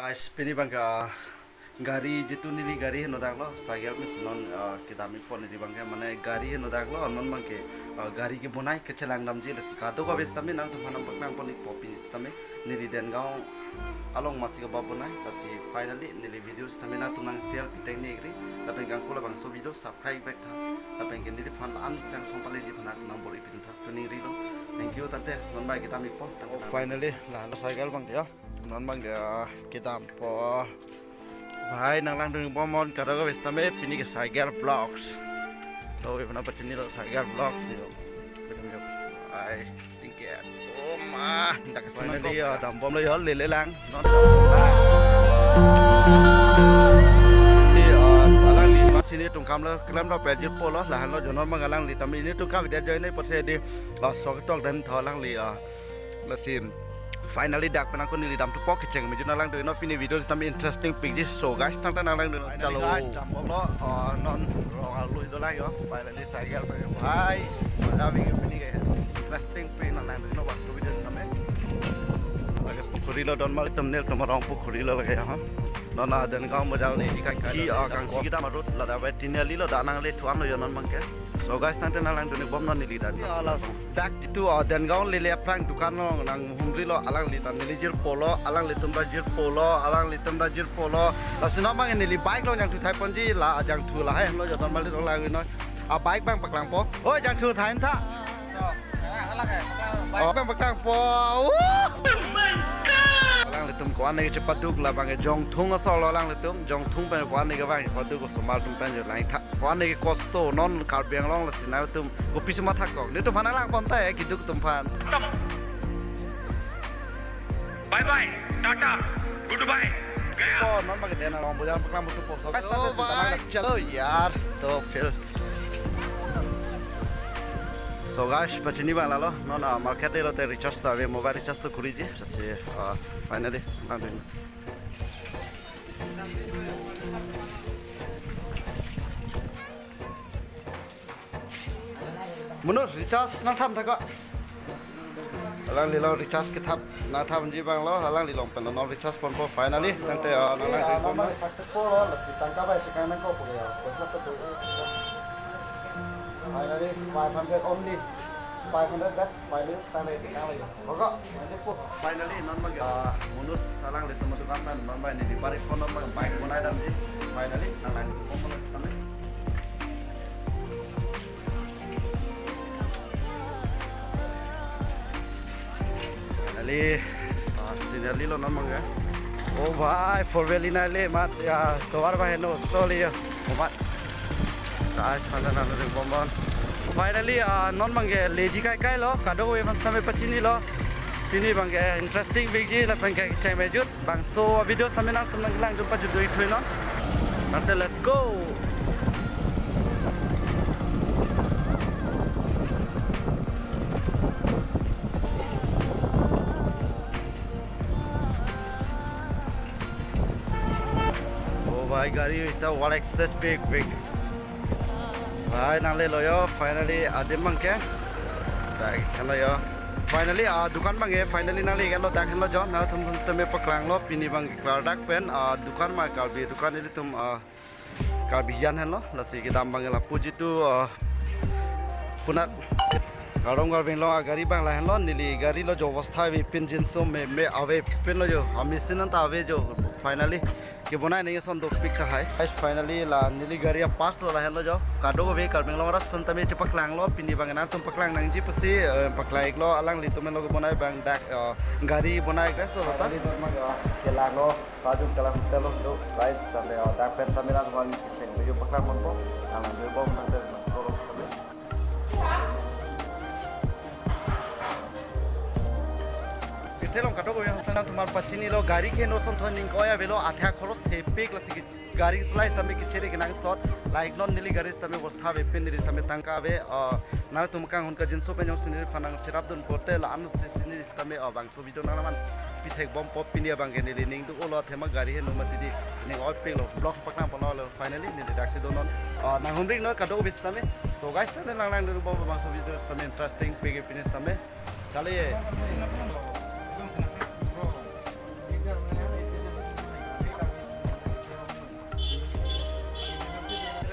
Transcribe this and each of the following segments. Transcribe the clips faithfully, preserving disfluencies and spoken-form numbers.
Guys, pini abangke, ah, gari jitu neli gari heno daklo, cycle mesi non, ah, kedam-ikpo neli abangke, mane gari heno daklo, non abangke, ah, gari kebonai kechelang damji lasi kadokave sitame nangtumphan nangpaklang pon-ikpo pini sitame neli Dengaon along masi kebab bonai, lasi finally neli video sitame nangtum nang share piteng ni ekri, lapen kangkula bangso video subscribe back tha, lapen ke neliphan an sang song pale neliphan nang bor-i pin tha, tuning rilo. Thank you tante, non abangke kedam-ikpo. Oh, finally, lahelo cycle abangke ya. Non abangke, ah, kedampo. Bhai, nang langdun-ikbom non kadokave sitame pini ke Cycle Vlogs. To, ibu na pachinilo Cycle Vlogs yo. Ai, tingket. Oh ma, dak finally ya, dambomlo yo, lele lang. Non. Di, ah, alangli machine tungkam lo, klem lo, pejit polo, lahenlo jo non abang alangli tame nelitum kavidet ajoine apotsi di, ah, sok tok dem tho alangli, ah, lasi finally dak pen ako neli damthupo, kecheng mejun nanglang dun non, pini video sitame interesting pikji. So guys, tangte nanglang dun non. Finally chalo. Guys, dambomlo, ah, non rong arlo idolang yo. Finally cycle pen, bhai, maja abang pini ke interesting pik nanglang dun non, waktu video sitame. Lake pukhuri lo don mal, thumbnail tum arong pukhuri lo lake ya, ha. Non, ah, Dengaon bajar ni di kaki, ah, kangki kedam a-road, ladak ave Tinali lo, dak nangle thuan lo yo non abangke. So guys, tangte nanglang dun-ikbom non neli dak. Ya, lasi dak jitu, ah, Dengaon lele aphrang dukan lo nanghumrilo, alangli ta neli jirpolo, alanglitum ta jirpolo, alanglitum ta jirpolo. Lasi non abang neli bike along jangthu thai ponji, la jangthu lahai lo jo don mal along lang non. Ah, bike abang paklangpo. Oi, jangthu thai tha. Oh, abang paklangpo. Uh! Alanglitum ko-an ne chepaduk, labang ke Jongthung asolo alanglitum. Jongthung pen ko-an ne kevang paduk, osomar atum pen jo lang tha. Ko-an ne ke kosto non Karbi Anglong lasi nangtum kopi suma thak kok. Netum aphan nanglang pon tha, eh, keduk atum aphan. Bye bye, tata, goodbye, gaya. Oh, non abangke Dengaon bajar paklang butupo. Oh, bhai, chalo yaar, to phir. So guys, pachini abang lalo, non, ah, market delo te recharge ta ave, mobile recharge to kuriji, lasi, ah, finally, nang dun. Munus, recharge nangthap tha ko. Alangli along recharge kethap nangthapji abang lo, alangli along pen non recharge ponpo finally, tangte, ah, nanglang, ah, dun pon. Successful lo, lasi tangka bai chekang nangkok pu ya. Poisa to do. Finally, five hundred only. Five hundred baht, finally, tangte chekang lagi. Koko, nanti pu. Finally, non abang, ah, Munus alanglitum adukan ta non abang neli bari phone non abang bike bonai damji. Finally, nanglang pon sitame. Finally, ah, Tinali lo non abangke. Oh bhai, four wheel nai le mat ya, tovar abang heno soli yo. Oh mat. Guys, tangte nanglang dun-ikbom non. Finally, ah, non abangke leji kai kai lo, kadokave aphan sitame pachinilo. Pini abangke interesting pikji, lapen ke kecheng mejut. Bangso video sitame nangtum nanglang dun pajut do-ik thui non. Tangte let's go. Oh bhai, gari ita wall access big big. Bhai, nanglelo yo, finally adim abangke. Dak henlo yo. Finally, ah, dukan abangke, finally nangle henlo, dak henlo jo, nangtum tame paklanglo, pini abangke klardak pen, ah, dukan ma Karbi dukan ilitum, ah, Karbi Hijan henlo, lasi kedam abangke lapu jitu, ah, punat Karong Karbi Anglong agari abang lahenlo, neli gari lo jo bostha avepin, jinso meme avepin lo jo, a machine anta ave jo, finally. Kebonai nangji ason dopik tahai. Guys, finally la neli gari a-parts lo lahenlo jo. Kadokave Karbi Anglong arat aphan tame chepaklanglo, pini abang nangtum paklang nangji pusi, eh, paklang-iklo, alanglitum lo kebonai abang dak, eh, gari bonai guys lo ta. Finally, dorma jo, kelanglo, sajun kelang hotel lo, guys, tangte, eh, dak pen tame nangtum kecheng video paklang ponpo, nang video bom tangte, solo tame. Kethe along kadokave nangtum aphan pachinilo, gari keheno ason thon ning ko-an avelo, athe akhoros thepik, lasi ke gari slice tame kechere kenangsot, like non neli gari tame bostha avepin, neli tame tangka ave, ah, nangtum kanghon kajinso pen jongsi neliphan nangcherap dun pote la-an si si neli tame, ah, bangso video nanglaman pithek bompo, pini abangke neli ning duk-olo, athema gari heno mati di ning oipiklo, vlog paklang ponlo, finally neli daksi donon. Ah, nanghumri non kadokave sitame. So guys, tangte nanglang dun-ikbom bangso video sitame interesting pik pini sitame. Kali ye.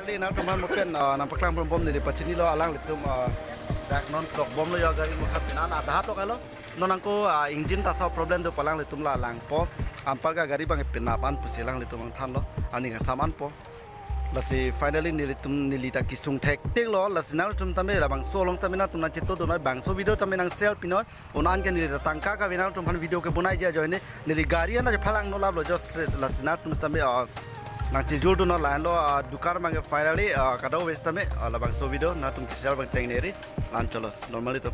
Nangtum aphan mo pen, ah, nangpaklang bom bom neli pachinilo alanglitum, ah, dak non tok bomlo yo gari mukha pen an adha tok alo. Non nangko, ah, engine ta sa problem do pu alanglitum la langpo. Anparke gari abang penap an pusi alanglitum abang thanlo. Aning asam anpo. Lasi finally nelitum neli ta kesung thekthelo. Lasi nangtum tame labangso along tame nangtum nangchito donoi bangso video tame nang share pinoi. Un-an ke neli ta tangka kave nangtum aphan video kebonai ajoine. Neli gari an ta phalang no laplo just lasi nangtum tame, ah, nangchejul dunoi la-anlo, ah, dukan abang ke finally, ah, kado wes tame, ah, labangso video nangtum ke share abang tengneri. La-an cholo normally to.